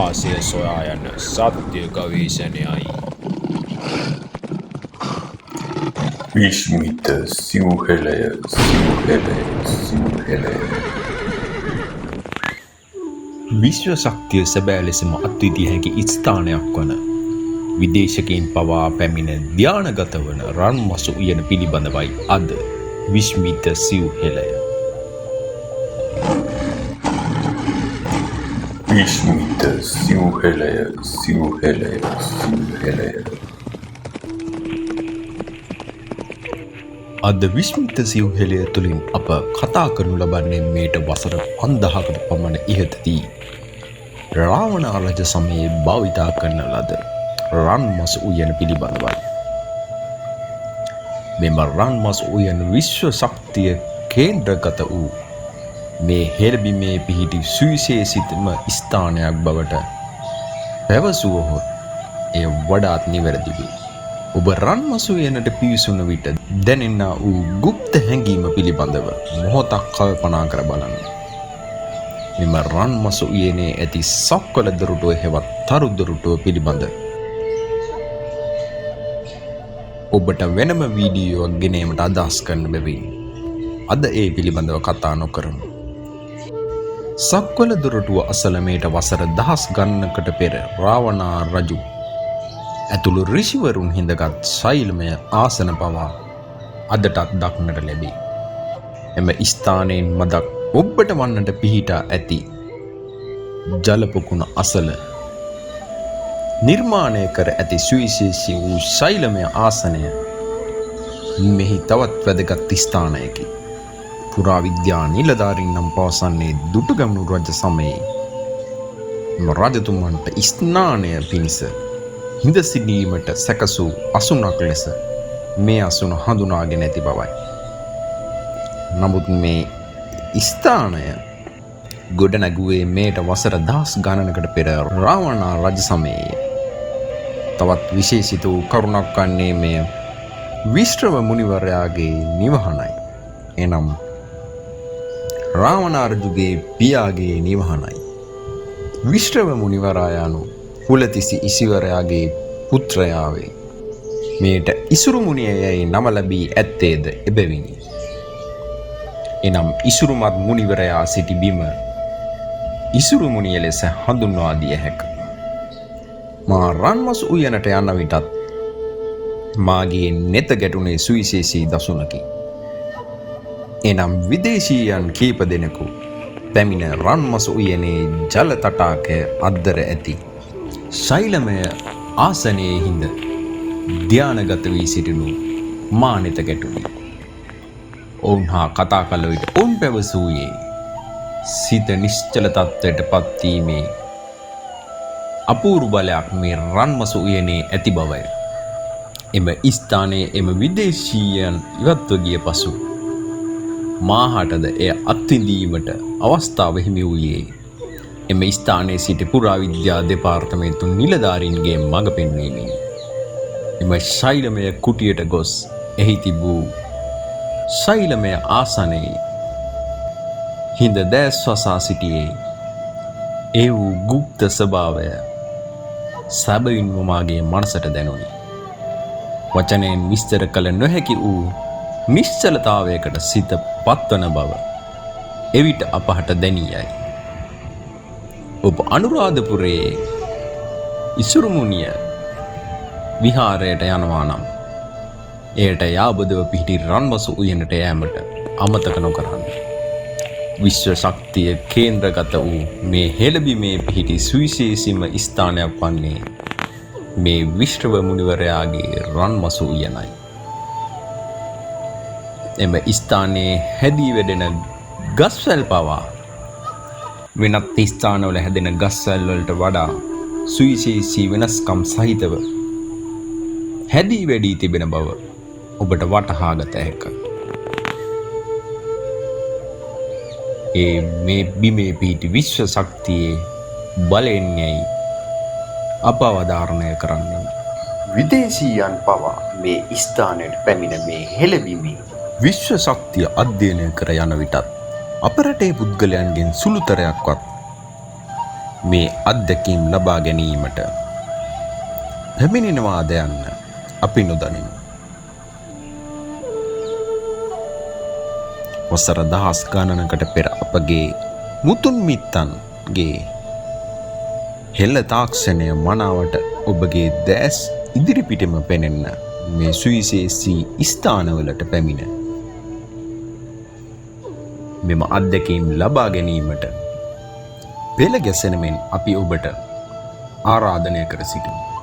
ඉතිහාසය සොයා යන සත්‍ය ගවේෂණයයි. විශ්මිත සිව්හෙළය සිව්හෙළය සිව්හෙළය. විශ්ව ශක්තිය සැබෑ ලෙසම අත්විඳිය හැකි ස්ථානයක් වන විදේශකයින් පවා පැමිණ ධ්‍යානගත වන රන්මසු උයන පිළිබඳවයි අද විශ්මිත සිව්හෙළය. විශ්මිත සිව්හෙළය සිව්හෙළය සිව්හෙළය. අද විශ්මිත සිව්හෙළය තුළින් අප කතා කරනු ලබන්නේ මේට වසර 5000කට පමණ ඉහතදී රාවණ රජ සමයේ භාවිතා කරන ලද රන්මසු උයන පිළිබඳවයි. මෙම රන්මසු උයන විශ්ව ශක්තිය කේන්ද්‍රගත වූ මේ හෙළබිමේ පිහිටි සුවිශේෂිතම ස්ථානයක් බවට පැවසුවහොත් එය වඩාත් නිවැරදි වේ. ඔබ රන්මසු උයනට පිවිසුන විට දැනෙන්නා වූ ගුප්ත හැඟීම පිළිබඳව මොහොතක් කල්පනා කර බලන්න. මෙම රන්මසු උයනේ ඇති සක්වල දොරටුව හෙවත් තරු දොරටුව පිළිබඳ ඔබට වෙනම වීඩියෝවක් ගෙනීමට අදහස් කරන බැවින් අද ඒ පිළිබඳව කතා නොකරමු. සක්වල දොරටුව අසල මේට වසර දහස් ගණනකට පෙර රාවණා රජු ඇතුළු ඍෂිවරුන් හිඳගත් ශෛලමය ආසන පවා අදටත් දක්නට ලැබේ. එම ස්ථානයෙන් මදක් ඔබ්බට වන්නට පිහිටා ඇති ජලපොකුණ අසල නිර්මාණය කර ඇති සුවිශේෂී වූ ශෛලමය ආසනය මෙහි තවත් වැදගත් ස්ථානයකි. පුරාවිද්‍යා නිලධාරීන් නම් පවසන්නේ දුටුගැමුණු රජ සමයේ එම රජතුමන්ට ස්නානය පිණිස හිඳ සිටීමට සැකසූ අසුනක් ලෙස මේ අසුන හඳුනාගෙන ඇති බවයි. නමුත් මේ ස්ථානය ගොඩනැගුවේ මේට වසර දහස් ගණනකට පෙර රාවණා රජ සමයේය. තවත් විශේෂිත වූ කරුණක් වන්නේ මෙය විශ්‍රව මුනිවරයාගේ නිවහනයි. එනම් රාවණා රජුගේ පියාගේ නිවහනයි. විශ්‍රව මුනිවරයා යනු කුලතිසි ඉසිවරයාගේ පුත්‍රයා වේ. මෙයට ඉසුරු මුනිය යැයි නම ලැබී ඇත්තේද එබැවිනි. එනම් ඉසුරුමත් මුනිවරයා සිටි බිම ඉසුරු මුනිය ලෙස හඳුන්වා දිය හැක. මා රන්මසු උයනට යන විටත් මාගේ නෙත ගැටුණේ සුවිශේෂී දසුනකි. එනම් විදේශීයන් කීප දෙනෙකු පැමිණ රන්මසු උයනේ ජල තටාකය අද්දර ඇති ශෛලමය ආසනයේ හිඳ ධ්‍යානගත වී සිටිනු මා නෙත ගැටුණි. ඔවුන් හා කතා කළ විට ඔවුන් පැවසූයේ සිත නිශ්චල තත්ත්වයට පත්වීමේ අපූර්ව බලයක් මේ රන්මසු උයනේ ඇති බවය. එම ස්ථානයේ එම විදේශීයන් ඉවත්ව ගිය පසු මාහටද එය අත්විඳීමට අවස්ථාව හිමි වූයේ එම ස්ථානයේ සිටි පුරාවිද්‍යා දෙපාර්තමේන්තු නිලධාරීන්ගේ මඟ පෙන්වීමෙනි. එම ශෛලමය කුටියට ගොස් එහි තිබූ ශෛලමය ආසනයේ හිඳ දැස් වසා සිටියේ ඒ වූ ගුප්ත ස්වභාවය සැබවින්ම මාගේ මනසට දැනුනි. වචනයෙන් විස්තර කළ නොහැකි වූ නිශ්චලතාවයකට සිත පත්වන බව එවිට අපහට දැනී යයි. ඔබ අනුරාධපුරයේ ඉසුරු මුනිය විහාරයට යනවා නම් එයට යාබදව පිහිටි රන්මසු උයනට යෑමට අමතක නොකරන්න. විශ්ව ශක්තිය කේන්ද්‍රගත වූ මේ හෙළබිමේ පිහිටි සුවිශේෂීම ස්ථානයක් වන්නේ මේ විශ්‍රව මුනිවරයාගේ රන්මසු උයනයි. එම ස්ථානයේ හැදී වැඩෙන ගස්වැල් පවා වෙනත් ස්ථානවල හැදෙන ගස්වැල් වලට වඩා සුවිශේෂී වෙනස්කම් සහිතව හැදී වැඩී තිබෙන බව ඔබට වටහාගත හැක. ඒ මේ බිමේ පිහිටි විශ්ව ශක්තියේ බලයෙන් යැයි අප අවධාරණය කරන්න. විදේශීයන් පවා මේ ස්ථානයට පැමිණ මේ හෙළබිමේ විශ්ව ශක්තිය අධ්‍යයනය කර යන විටත් අප රටේ පුද්ගලයන්ගෙන් සුළුතරයක්වත් මේ අත්දැකීම් ලබා ගැනීමට පැමිණෙනවාද යන්න අපි නොදනිමු. වසර දහස් ගණනකට පෙර අපගේ මුතුන් මිත්තන්ගේ හෙළ තාක්ෂණය මනාවට ඔබගේ දෑස් ඉදිරිපිටම පෙනෙන්න මේ සුවිශේෂී ස්ථානවලට පැමිණ මෙම අත්දැකීම් ලබා ගැනීමට පෙළ ගැසෙන මෙන් අපි ඔබට ආරාධනය කර සිටිමු.